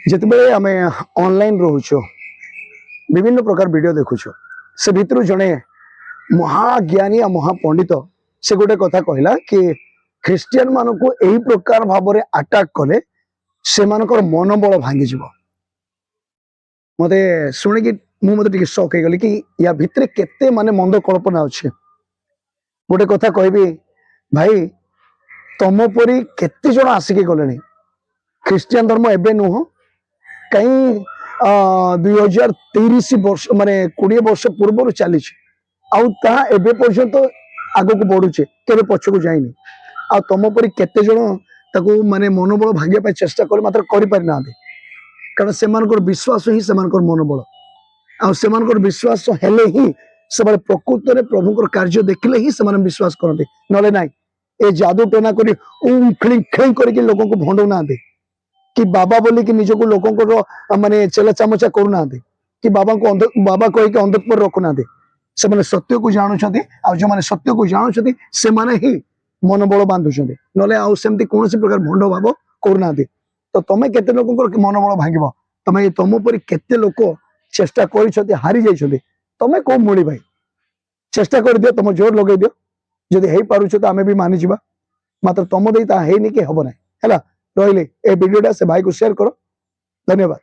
ଯେତେବେଳେ ଆମେ ଅନଲାଇନ୍ ରହୁଛୁ, ବିଭିନ୍ନ ପ୍ରକାର ଭିଡ଼ିଓ ଦେଖୁଛୁ, ସେ ଭିତରୁ ଜଣେ ମହାଜ୍ଞାନୀ ଆଉ ମହାପଣ୍ଡିତ, ସେ ଗୋଟେ କଥା କହିଲା କି ଖ୍ରୀଷ୍ଟିଆନ ମାନଙ୍କୁ ଏହି ପ୍ରକାର ଭାବରେ ଆଟାକ୍ କଲେ ସେମାନଙ୍କର ମନୋବଳ ଭାଙ୍ଗିଯିବ। ମତେ ଶୁଣିକି ମୁଁ ମତେ ଟିକେ ସକ୍ ହେଇଗଲି କି ୟା ଭିତରେ କେତେ ମାନେ ମନ୍ଦ କଳ୍ପନା ଅଛି। ଗୋଟେ କଥା କହିବି ଭାଇ, ତମ ପରି କେତେ ଜଣ ଆସିକି ଗଲେଣି। ଖ୍ରୀଷ୍ଟିଆନ ଧର୍ମ ଏବେ ନୁହଁ, କାହିଁ 2023 ବର୍ଷ, ମାନେ 20 ବର୍ଷ ପୂର୍ବରୁ ଚାଲିଛି ଆଉ ତାହା ଏବେ ପର୍ଯ୍ୟନ୍ତ ଆଗକୁ ବଢୁଛି, କେବେ ପଛକୁ ଯାଇନି। ଆଉ ତମ ପରି କେତେ ଜଣ ତାକୁ ମାନେ ମନୋବଳ ଭାଙ୍ଗିବା ପାଇଁ ଚେଷ୍ଟା କଲେ, ମାତ୍ର କରିପାରି ନାହାନ୍ତି। କାରଣ ସେମାନଙ୍କର ବିଶ୍ୱାସ ହିଁ ସେମାନଙ୍କର ମନୋବଳ। ଆଉ ସେମାନଙ୍କର ବିଶ୍ୱାସ ହେଲେ ହିଁ ସେମାନେ ପ୍ରକୃତରେ ପ୍ରଭୁଙ୍କର କାର୍ଯ୍ୟ ଦେଖିଲେ ହିଁ ସେମାନେ ବିଶ୍ୱାସ କରନ୍ତି, ନହେଲେ ନାଇଁ। ଏ ଯାଦୁ ଟୋନା କରି ଉଁ ଖିଳି ଖେଳି କରିକି ଲୋକଙ୍କୁ ଭଣ୍ଡଉନାହାନ୍ତି କି ବାବା ବୋଲିକି ନିଜକୁ ଲୋକଙ୍କର ମାନେ ଚେଲା ଚାମଚା କରୁନାହାନ୍ତି କି ବାବାଙ୍କୁ ଅନ୍ଧ ବାବା କହିକି ଅନ୍ଧକୂପରେ ରଖୁନାହାନ୍ତି। ସେମାନେ ସତ୍ୟକୁ ଜାଣୁଛନ୍ତି ଆଉ ଯୋଉମାନେ ସତ୍ୟକୁ ଜାଣୁଛନ୍ତି, ସେମାନେ ହିଁ ମନୋବଳ ବାନ୍ଧୁଛନ୍ତି, ନହେଲେ ଆଉ ସେମିତି କୌଣସି ପ୍ରକାର ଭଣ୍ଡ ଭାବ କରୁନାହାନ୍ତି। ତ ତମେ କେତେ ଲୋକଙ୍କର ମନୋବଳ ଭାଙ୍ଗିବ? ତମେ ତମ ପରି କେତେ ଲୋକ ଚେଷ୍ଟା କରିଛନ୍ତି, ହାରି ଯାଇଛନ୍ତି। ତମେ କୋଉ ମୁଳି ଭାଇ? ଚେଷ୍ଟା କରିଦିଅ, ତମ ଜୋର ଲଗେଇ ଦିଅ। ଯଦି ହେଇପାରୁଛ ତ ଆମେ ବି ମାନିଯିବା। ମାତ୍ର ତମ ଦେଇ ତାହା ହେଇନି କି ହବ ନାହିଁ। ହେଲା, ରହିଲି। ଏ ଭିଡିଓଟା ସେ ଭାଇକୁ ସେୟାର କର। ଧନ୍ୟବାଦ।